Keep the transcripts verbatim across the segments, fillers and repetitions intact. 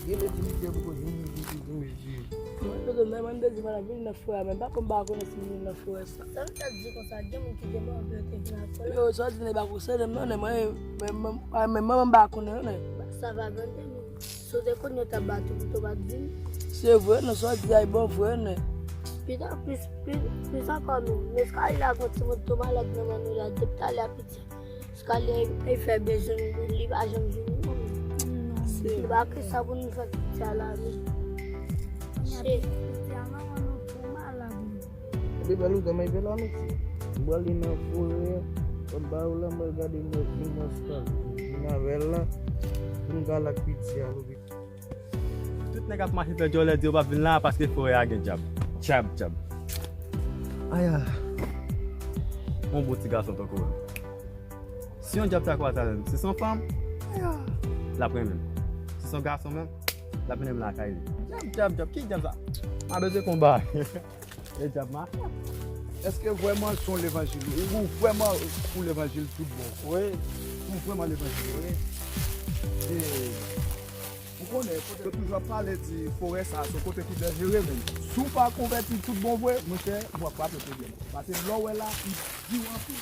Gen de ti misye poko jwenn li, li, li, li, li. Mwen, mwen, mwen, mwen, mwen, mwen, vin nan forè a, men pa konn, pa konnen si vin nan forè sa. Sa m ta di konsa, gen moun ki gen move yo te vin nan forè. Yo, sa di nèg pa konn se nèg non, nèg mwen, men, men, men, men, mwen pa konnen non, nèg. Sa va gande, men. Si w te konn yo t ap bat ou, pito w pa t vin. Se vre, non, sa di a bon vre, nèg. Pita, plis, plis, plis ankò, men. Men Skyler la, gon ti moun tou malad nan men nou la, depi talè a piti. Skyler, li fè bezwen li, li pa janm vini non. Se li pa ke sa pou nou fè piti a la, men. Piti a, manman nou tou malad, men. Li bèl ou gade, bèl amiti. M pral li nan forè, m ba ou la, m pral gade nèg vin nan stan. Vin avè l la, pou m gade ak piti a, pou piti. Tout nèg ap mache fè djòlè di yo p ap vin la paske forè a gen djab. Djab, djab. Aya. On bon ti gason tankou w. Si yon djab ta kwaze avè m, si se yon fanm, aya, l ap renmen m. Si se yon gason menm, l ap mennen m lakay li. Djab, djab, djab, ki djab sa? M a bezwen konba. E djab mache. Èske vrèman se yon levanjil? Ou vrèman pou levanjil tout bon? Wi. Ou vrèman levanjil? Wi. E, ou konnen, kote yo toujou ap pale di forè sa, se yon kote ki danjere menm. Si w pa konvèti tout bon vre, monchè, w ap frape pwoblèm. Paske lè w wè la, li di w anpil.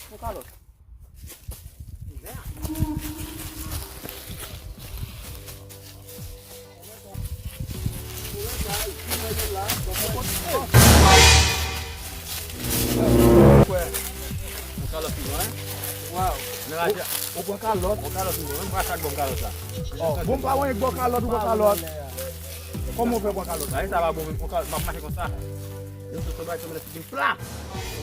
Yon kalòt. Yon kalòt pi bon, en? Waw. Ou pran kalòt? Yon kalòt pi bon. Mwen pa sa k ban m kalòt la. Oh, bon, pa wè yon bon kalòt, ou pran kalòt. Kòman w fè pran kalòt? Sa, sa pa bon, men pran kalòt, m ap mache konsa. Yon sot bay, sa mwen figi pla.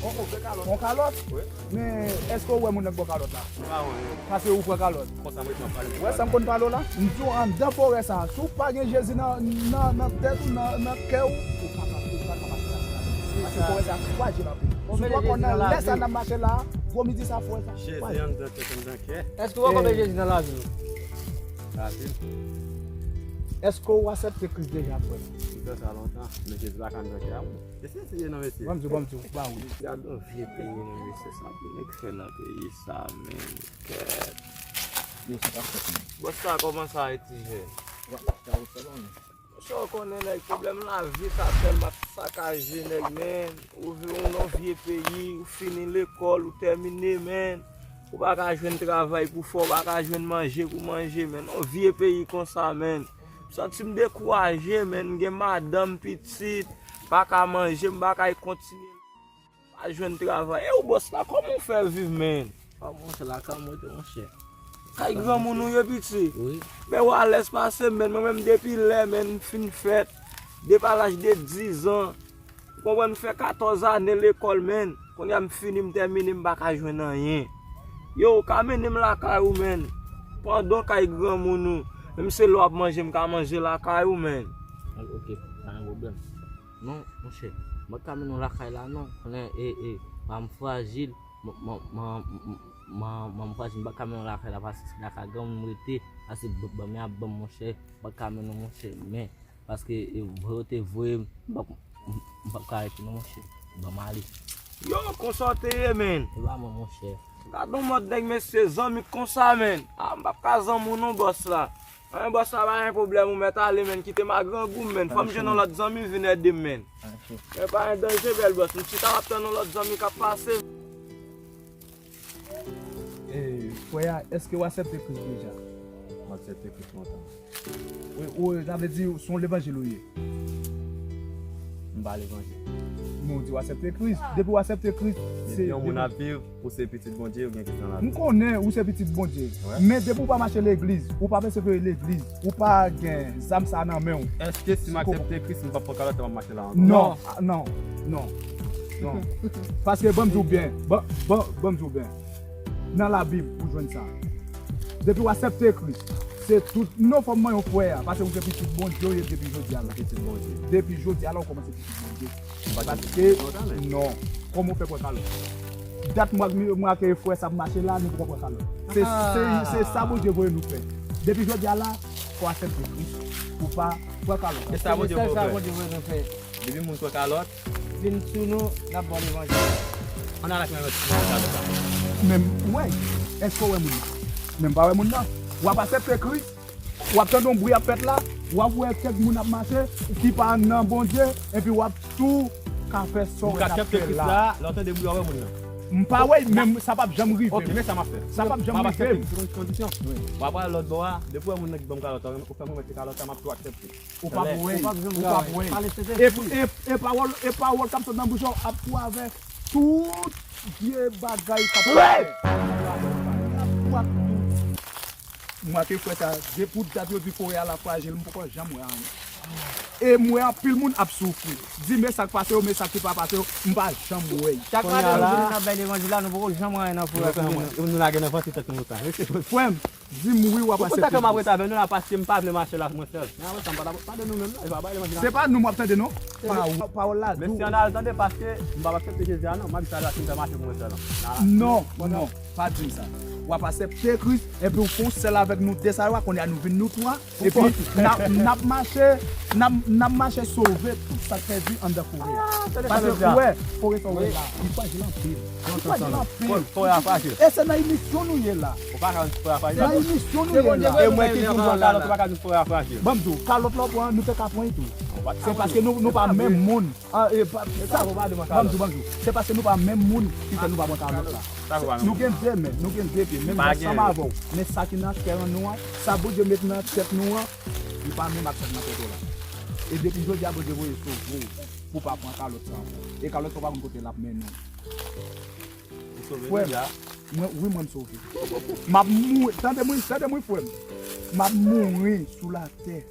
On, on kalòt. On kalòt? Wi. Men, èske w wè moun nan k ba w kalòt la? M pa wè yo. Paske ou pran kalòt. Konsa, mwen, m ap pale. Wè sa m konn pale w la? M di w anndan forè sa, si w pa gen Jezi nan, nan, nan tèt ou, nan, nan kè w, ou pa ka, ou pa ka mache la. Paske forè sa frajil anpil. Si w pa konn nan lè sa n ap mache la, gwo midi sa forè sa frajil. Jezi anndan tèt, anndan kè. Èske w konn Jezi nan lavi w? Lavi m. Èske w aksepte Kris deja, frè m? M fè sa lontan, men Jezi pa ka anndan kè a mwen. Mesye, se non, mesye. Ban m di w, ban m di w, ba wi. Gad yon vye peyi, non, mesye, sa pou nèg fè nan peyi sa, men. Kèt. Yo, se pa fòt mwen. Bòs la kòmanse a ti jèn. Wa, sa ou fè, non? Monchè, ou konnen, nèg, pwoblèm lavi sa tèlman ap sakaje nèg, men. Ou viv nan yon vye peyi, ou fini lekòl, ou tèmine, men. Ou pa ka jwenn travay pou fè, ou pa ka jwenn manje pou manje, men. Yon vye peyi konsa, men. M santi m dekouraje, men. M gen madanm, pitit, pa ka manje, m pa ka kontinye. Pa jwenn travay. E ou bòs la, kòman w fè viv, men? Ah, monchè, lakay mwen tou, monchè. Kay granmoun ou ye, piti? Wi. Men ou alèz pase m, men mwen menm depi lè, men m fin fèt, depi a laj de diz an, ou konprann, m fè katòz ane lekòl, men kounye a m fini, m tèmine, m pa ka jwenn anyen. Yo, ou ka mennen m lakay ou, men. Pandan w kay granmoun ou, menm se lè w ap manje, m ka manje lakay ou, men. Ok, pa gen pwoblèm. Non, monchè, m pa ka mennen w lakay la, non. Konnen, e, e, manman m frajil, manman m frajil, m pa ka mennen w lakay la, paske se lakay granmoun m rete, paske b-, banm ap banm, monchè, m pa ka mennen w, monchè, men, paske, e, vre yo te voye m, m p ap, m p ap ka rete, non, monchè, ban m ale. Yo, konsa w te ye, men. E pa mwen, monchè. Gad yon mòd nèg, mesye, zanmi konsa, men. Ah, m p ap ka zanmi w, non, bòs la. An, bòs la, pa gen pwoblèm, ou mèt ale, men, kite m a grangou m, men. Fò m jwenn yon lòt zanmi vin ede m, men. Men pa gen danje, bèl bòs. M chita, m ap tann yon lòt zanmi k ap pase. E, frè a, èske w aksepte Kris deja? M aksepte Kris lontan. Wi, ou, sa vle di, se yon levanjil ou ye? M pa levanjil. Men w di w aksepte Kris. Depi w aksepte Kris, se yon moun ap viv. Ou se pitit Bondye, ou gen Kris nan lavi. M konnen ou se pitit Bondye. Wi. Men depi w pa mache legliz, ou pa pèsevere legliz, ou pa gen zam sa nan men w. Èske si m aksepte Kris, m p ap pran kalòt, m ap mache la ankò? Non, ah, non, non, non. Paske ban m di w byen, ban, ban, ban m di w byen. Nan Labib, ou jwenn sa. Depi w aksepte Kris, se tout, non, fò m manyen w frè a, paske ou se pitit Bondye, ou ye depi jodi a la. Pitit Bondye. Depi jodi a la, ou kòmanse pitit Bondye. Paske, non. Kòman w fè pran kalòt? Dat mwen ak, mwen ak frè sa ap mache la, nou poko pran kalòt. Se, se, se sa Bondye voye nou fè. Depi jodi a la, fò w aksepte Kris pou w pa pran kalòt. Se sa Bondye voye nou fè. Depi moun pran kalòt, vin sou nou, n ap ba w levanjil. Ann al ak mwen, mwen pran kalòt la. Men, w wè, èske w wè moun nan? Men m pa wè moun nan. W ap aksepte Kris, w ap tande yon bri ap fèt la, w ap wè kèk moun ap mache ki pa nan Bondye, epi w ap tou ka fè sa w wè n ap fè la. Lè w tande bri a, w wè moun nan. M pa wè, men sa p ap janm rive. Ok, men sa m ap fè. Sa p ap janm rive. M ap aksepte sou kondisyon. Wi. W ap al lòt bò a, depi w wè moun nan ki ban m kalòt la, ou fè m remèt kalòt la, m ap tou aksepte. Ou p ap wè, ou p ap wè. E, e, e pawòl, e pawòl k ap sot nan bouch ou ap twavè tout vye bagay k ap fèt. Mwen ak frè sa, depi dat yo di forè a la frajil, m poko janm wè anyen. E m wè anpil moun ap soufri. Di men sa k pase yo, men sa ki pa pase yo, m pa janm wè. Chak maten nou vini n ap bay levanjil la, nou poko janm wè anyen nan forè a. Nou lage nan vanti tèt nou sa. Frè m, di m wi w ap aksepte. Ou konn sa fè m ap rete avè nou la, paske m pa vle mache la mwen sèl. Men apre sa, m pa ta, pa de nou menm non, e pa bay levanjil la. Se pa nou m ap tande non. Pawòl, pawòl la dou. Mesye, ann al tande, paske m p ap aksepte Jezi a non. M ap di sa la, si m fè mache pou mwen sèl non. Non, non, pa di m sa. W ap aksepte Kris, epi w fè yon sèl avèk nou de sa yo a, kounye a nou vin nou twa, epi n ap, n ap mache, n ap, n ap mache sove tout sa k pèdi anndan forè a. Paske ou wè, forè sa w wè la, li frajil anpil. Li frajil anpil. Forè a frajil. E se nan inisyon nou ye la. Ou pa ka di forè a frajil. Nan inisyon nou ye la. E mwen ki di w pran kalòt, ou pa ka di forè a frajil. Ban m di w, kalòt la w pran, nou te ka pran li tou. Se paske nou, nou pa menm moun. Ah, e pa, sa, ban m di w, ban m di w. Se paske nou pa menm moun ki fè nou pa pran kalòt la. Nou gen de men, nou gen de pye, menm jan ansanm avè w. Men sa ki nan kè an nou an, sa Bondye met nan tèt nou an, li pa menm ak sa k nan tèt ou la. E depi jodi a, Bondye voye sove w pou w pa pran kalòt sa ankò. E kalòt sa w pa konn kote l ap mennen w. Ou sove deja? Mwen, wi, mwen m sove. M ap mouri, tande m wi, tande m wi, frè m. M ap mouri sou latè.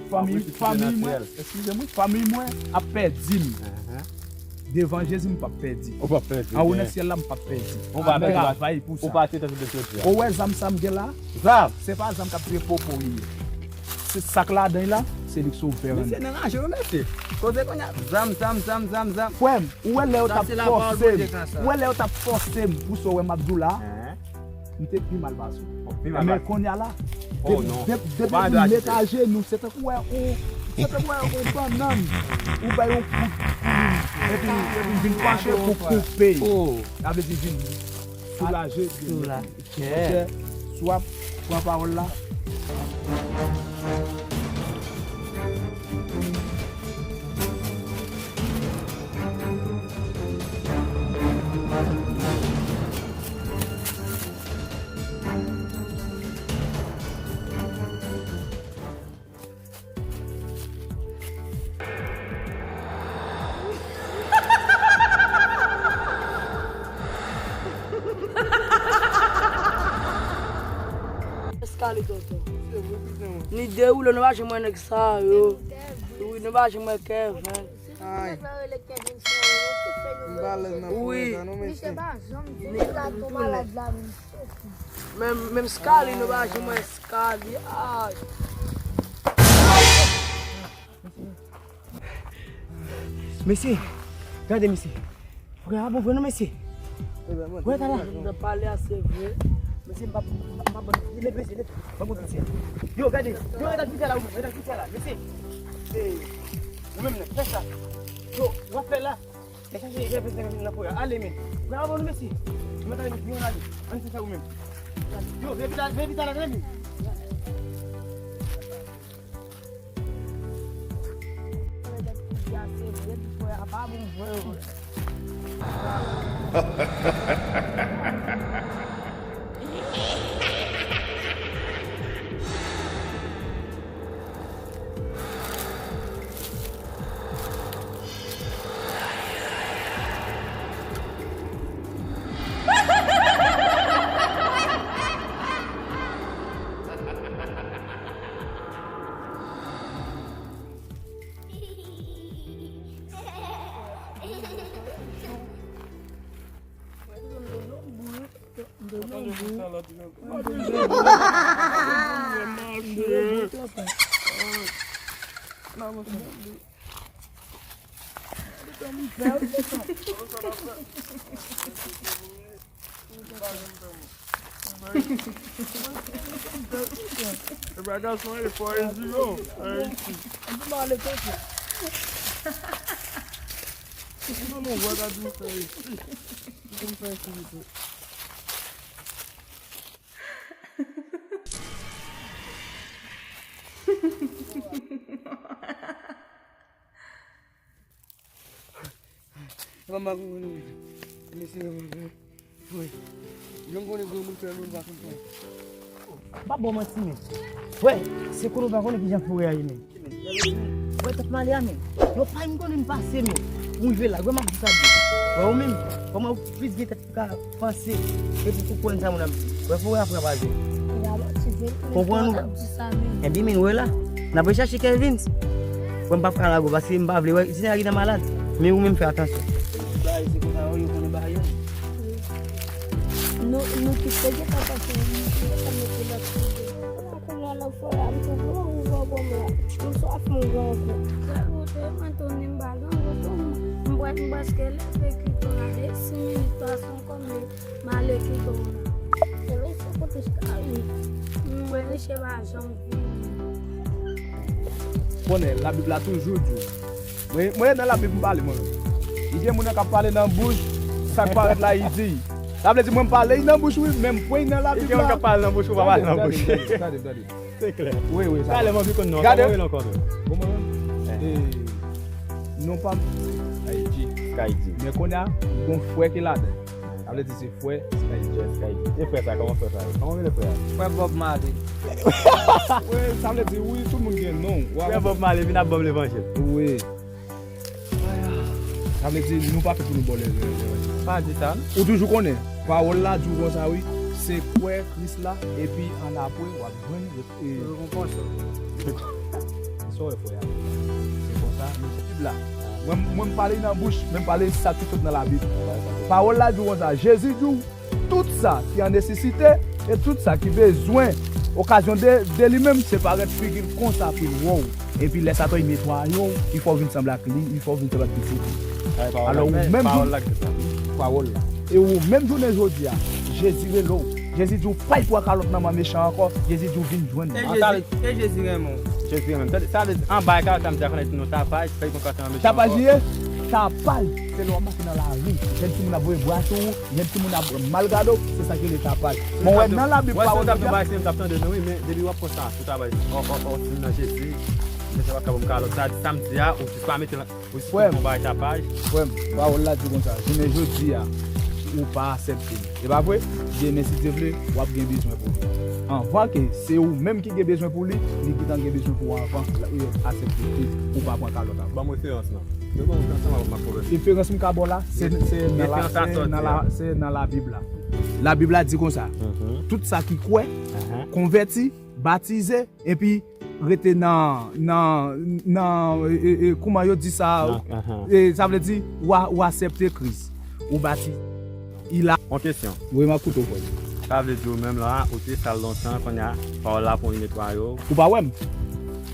Fanmi, fanmi mwen, eskize m wi, fanmi mwen ap pèdi m. Devan Jezi, m p ap pèdi. Ou p ap pèdi. Anwo nan syèl la, m p ap pèdi. M travay pou sa. Ou wè zam sa m gen la? Zam! Se pa zam k ap tiye popo li ye. Se sa k ladan l la, se li k sovè an. Mesye nan raje wi mesye. Kote kounye a? Zam, zam, zam, zam, zam. Frè m, ou wè lè yo t ap fòse m, ou wè lè yo t ap fòse m pou sa w wè m ap di w la, m te pi mal pase w. Men kounye a la, depi, depi, depi ou met ajenou, se tankou wè ou, se tankou wè yon bannann, ou bay yon kout, epi, epi vin panche pou koupe. Sa vle di vin soulaje de. Monchè, si w ap pran pawòl la. Escalier tonton. Ni dewoule, nou pa janm wè nèg sa yo. Wi, nou pa janm wè Kevin. Ay. M pa alèz nan forè sa non mesye. Menm, menm Scarly, nou pa janm wè Scarly. Ay. Mesye, gade mesye. Frè a bon vre non mesye. Wè tala. Nan pale a se vre. Mesye, m pa, m pa, m pa, leve mesye, leve. Ban m mesye. Yo, gade. Yo, rete ak misye la, ou menm, rete ak misye la, mesye. Ou menm, fè sa. Yo, w ap fè la. Fè chache, fè, fè, fè, nan forè a. Ale, men. Frè a bon mesye. Mwen tande, mwen ale. Ann fè sa ou menm. Yo, vin pita, vin pita la, vin. Epa gason e fò e ziro. Ayiti. Epi m ale tonton. Epi nan mwen wè gade m fè isi. Epi m fè isi tou. Manman, wi, wi, wi. Mesye, wi, wi. Wi. Jan m konnen granmoun fè moun pa konprann. M pa ba w manti, men. Wè, se kote w pa konnen kijan foure a ye, men. Wè, tèt male a, men. Yo pa m konnen m pase, men. M rive la, wè, m ap di sa, di. Wè, ou menm, kòman ou plis gen tèt pou ka panse, epi pou konn sa moun ap di. Wè, foure a frape a zèl. Konprann ou? Epi men wè la, n ap rechache Kevin. Wè, m p ap ka lage w paske m pa vle wè, si nèg la gentan malad, men ou menm fè atansyon. Bagay se konsa yo konnen bagay yo. Nou, nou kite gentan pase, nou kite gentan mete lòt kote. Kounye a nan fò a, m tou gwo, m gwo kòm la. M swaf, m gwo ankò. Frè, ou te mwen tounen m pa gen gwo tou. M prè-, m prèske leve kite w la de sis minit, twa son kòm li. M ale kite w la. Mwen se kote chita wi. Mwen mesye pa janm vini. Konnen, Labib la toujou di w. Mwen, mwen nan Labib m pale mwen menm. Li gen moun nan k ap pale nan bouch, sa k parèt la li di. Sa vle di mwen m pale nan bouch wi, men m pran nan Labib la. Li gen moun k ap pale nan bouch, ou pa pale nan bouch. Tande, tande, tande, tande. Se klè. Wi, wi, sa. Talè m anvi konn non, kòman w rele ankò menm? Bon, mwen menm? Eh. Eh, non pa m se Skydy. Skydy. Men kounye a, m gon frè ki ladan. Sa vle di se frè Skydy. Frè Skydy. E frè sa, kòman frè sa ye? Kòman rele frè a? Frè Bob Marley. Wi, sa vle di wi, tout moun gen non. Frè Bob Marley, vin ap ban m levanjil. Wi. Sa vle di nou pa fèt pou nou ba w levanjil. Pa di sa non. Ou toujou konnen, pawòl la di w konsa wi, se kwè Kris la, epi annapre w ap jwenn rekonpans ou. Sa w wè frè a? Se konsa, men Bib la. Mwen, mwen m pale nan bouch, men m pale sa ki sot nan Labib. Pawòl la di w konsa, Jezi di w, tout sa ki an nesesite e tout sa ki bezwen okazyon de, de li menm, se parèt figi l konsa pou l wè w. Epi lè sa tou, li netwaye w, li fè w vin sanble ak li, li fè w vin sanble ak pitit li. Alò ou menm, pawòl la. E ou menm jounen jodi a, Jezi rele w. Jezi di w pa pran kalòt nan men mechan ankò. Jezi di w vin jwenn mwen. E Jezi, e Jezi renmen w. Jezi renmen m. Tande, sa vle di, anba e kalòt la m di a konnen nou tapaj, fè l pran kalòt nan men mechan ankò. Tapaj li ye? Tapaj, se lè w ap mache nan lari, jèn timoun ap voye bwa sou ou, jèn timoun ap mal gade w, se sa ki rele tapaj. Men w wè nan Labib pawòl la. Wè si w t ap nan bagay, se m t ap tande nou wi, men depi w ap konsa, sou tapaj, ò, ò, ò, nan Jezi, mesye pa ka ban m kalòt. Sa di sa m di a, ou jis pa mete l. Ou si bon bagay tapaj. Frè m, pawòl la di konsa, jounen jodi a, ou pa aksepte m. E pa vre? Demen, si Dye vle, w ap gen bezwen pou li. Anvan ke se ou menm ki gen bezwen pou li, li gentan gen bezwen pou ou anvan, l ap aksepte Kris, ou pa pran kalòt ankò. Ban m referans lan. Yo ban m ansanm avè m ap konvèti. Referans m ka ba w la, se, se nan la, se nan la, se nan Labib la. Labib la di konsa, tout sa ki kwè, konvèti, batize, epi rete nan, nan, nan, e, e, e, kouman yo di sa, e, sa vle di, w a, w aksepte Kris, ou bati, il a. Yon kesyon. Wi, m ap koute w, frè. Sa vle di ou menm la, ou te sal lontan, kounye a, pawòl la pran netwaye w. Ou pa wè m?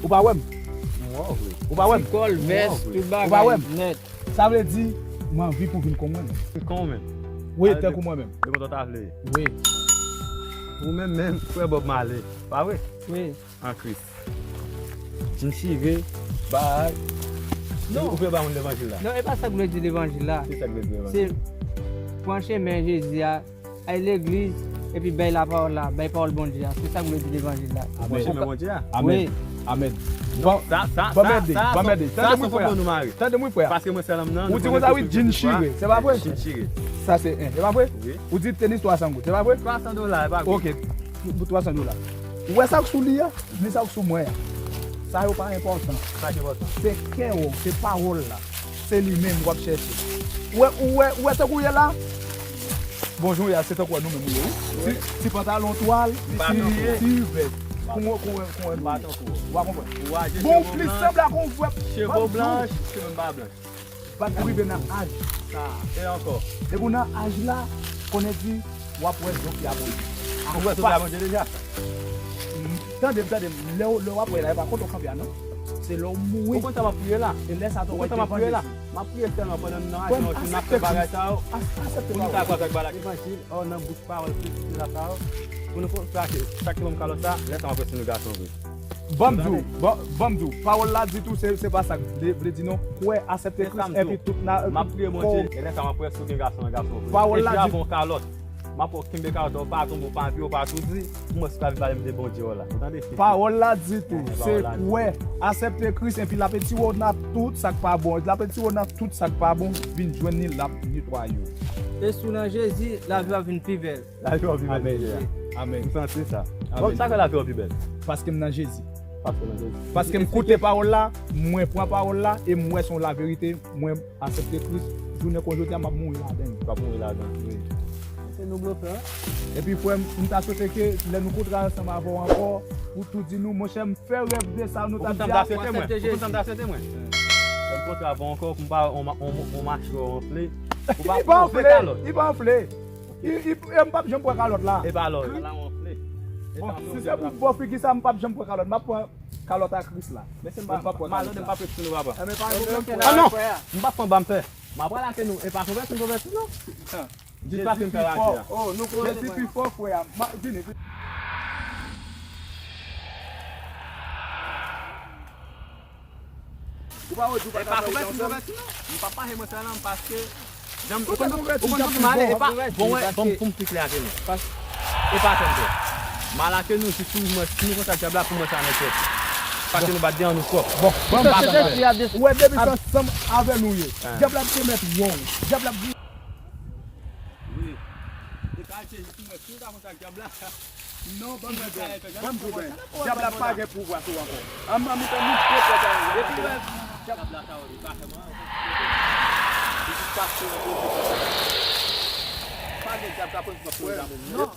Ou pa wè m? M wè w, wi. Ou pa wè m? Ti kòl, vès, tout bagay nèt. Sa vle di, m anvi pou vin kon mwen menm. Kon mwen. Wi, tankou mwen menm. Depi w ta vle. Wi. Ou menm menm, frè Bob Marley, pa vre? Wi. An Kris. Jin chire, bay. Non. Ou vle ba moun levanjil la? Non, e pa sa k vle di levanjil la. Se sa k vle di levanjil. Se pran chemen Jezi a. Al legliz, epi bay lapawòl la, bay pawòl Bondye a. Se sa k vle di levanjil la. Amen. Pran chemen Bondye a. Amen. Wi. Amen. Bon, sa, sa, bon, sa, mède, sa, bon, mède. Tande mwen, frè. Tande mwen, frè. Paske mwen sèl nan. Ou di konsa, wi, jin chire. Se pa vre? Jin chire. Sa se en. Se pa vre? Wi. Ou di tenis twa san goud. Se pa vre? Twa san dola, e pa vre? Ok. Pou twa san dola. Ou wè sa k sou li a? Ni sa k sou mwen an. Sa yo pa enpòtan. Sa ki enpòtan? Se kè w, se pawòl la. Se li menm w ap chèche. Ou wè, ou wè, ou wè tankou w ye la? Bonjou, ya, se tankou nou menm ou ye, wi. Ti, ti pantalon twal, ti, ti vès. Kouwè, kouwè, kouwè nou ye. Ou a konprann? Bon, plis sanble ak yon vwèp. Cheve blanch, cheve pa blanch. Bat pou rive nan aj sa a. E ankò. Depi w nan aj la, konnen di, w ap wè zo ki ap wè. Ou wè zo ki ap wè deja? Tande m, tande m. Lè w, lè w ap wè la, e pa kote w kanpe a, non. Se lè w mouri. Ou konn sa m ap priye la? E lè sa tou w ap devan Jezi. M ap priye sèlman pandan nou nan ajan yo, pou n ap fè bagay sa yo. Pou nou ka pran bagay la. Levanjil, o nan bouch pawòl Kris ki la sa yo. Pou nou fè sa ki, sa ki ban m kalòt sa, lè sa m ap resi nou gason vre. Ban m di w, ban, ban m di w, pawòl la di tou, se, se pa sa k vle, vle di non. Kwè, aksepte Kris, epi tout nan, m ap priye Bondye, e lè sa m ap wè si w gen gason, gason vre. Pawòl la di. Epi avè yon kalòt. M ap wè w kenbe kalòt la, ou pa tonbe, ou pa anpi, ou pa toudi. Pou mwen, si w ta vin pale m de Bondye w la. Ou tande? Pawòl la di tou, se kwè, aksepte Kris, epi l ap etire w nan tout sa k pa bon. L ap etire w nan tout sa k pa bon, vin jwenn li, l ap netwaye w. E si w nan Jezi, lavi w ap vin pi bèl. Lavi w ap vin bèl. Amèn. Ou santi sa? Bon, sa fè lavi w pi bèl. Paske m nan Jezi. Paske w nan Jezi. Paske m koute pawòl la, mwen pran pawòl la, e m wè se yon laverite, mwen aksepte Kris, jounen kon jodi a, m ap mouri ladan l. W ap mouri ladan l, wi. Se nou blofè, wi. Epi, frè m, m ta swete ke lè nou kontre ansanm avè w ankò, ou tou di nou, monchè, m fè rèv de sa, nou ta di a. Ou konn sa m ta swete mwen? Ou konn sa m ta swete mwen? Lè m kontre avè w ankò, pou m pa wè yon ma-, yon, yon machwè w anfle. Ou pa, li pa anfle, li pa anfle. Li, li, e m p ap janm pran kalòt la. E pa lò, la w anfle. Bon, si se pou bò figi sa, m p ap janm pran kalòt. M ap pran kalòt a Kris la. Men se m pa, m pa pran kalòt la. M ap retire nou, papa. Ah non! M p ap pran ba m pè. M ap pran la ke nou. E pa konvèti, m konvèti, non. Jis paske m fè radyo a. Jezi pi fò, frè a. Vini, vini. Ou pa wè di w pa ka fè yon janm? M p ap pase mwen sa nan paske jan m, ou konn, ou konn jan m ale, e pa bon, wè, bon, pou m pi klè avè nou. E pa tann pè. M ale avè nou, si, si mwen, si nou kontak dyab la, pou mwen sa nèt. Paske nou bat deyò nou twòp. Bon, bon, m pa tann pè. Ou wè, depi se ansanm avè nou ye. Dyab la te mèt wè w. Dyab la. Wi. E pa Jezi pou mwen, si w ta kontak dyab la. Non, ban m di w byen. Ban m di w byen. Dyab la pa gen pouvwa sou ou ankò. An, an mitan nou de pòt la. Epi, dyab la ta wè li pa fè mwen. Li jis pase yon kote konsa. Pa gen dyab ka pran sou frè m. Non.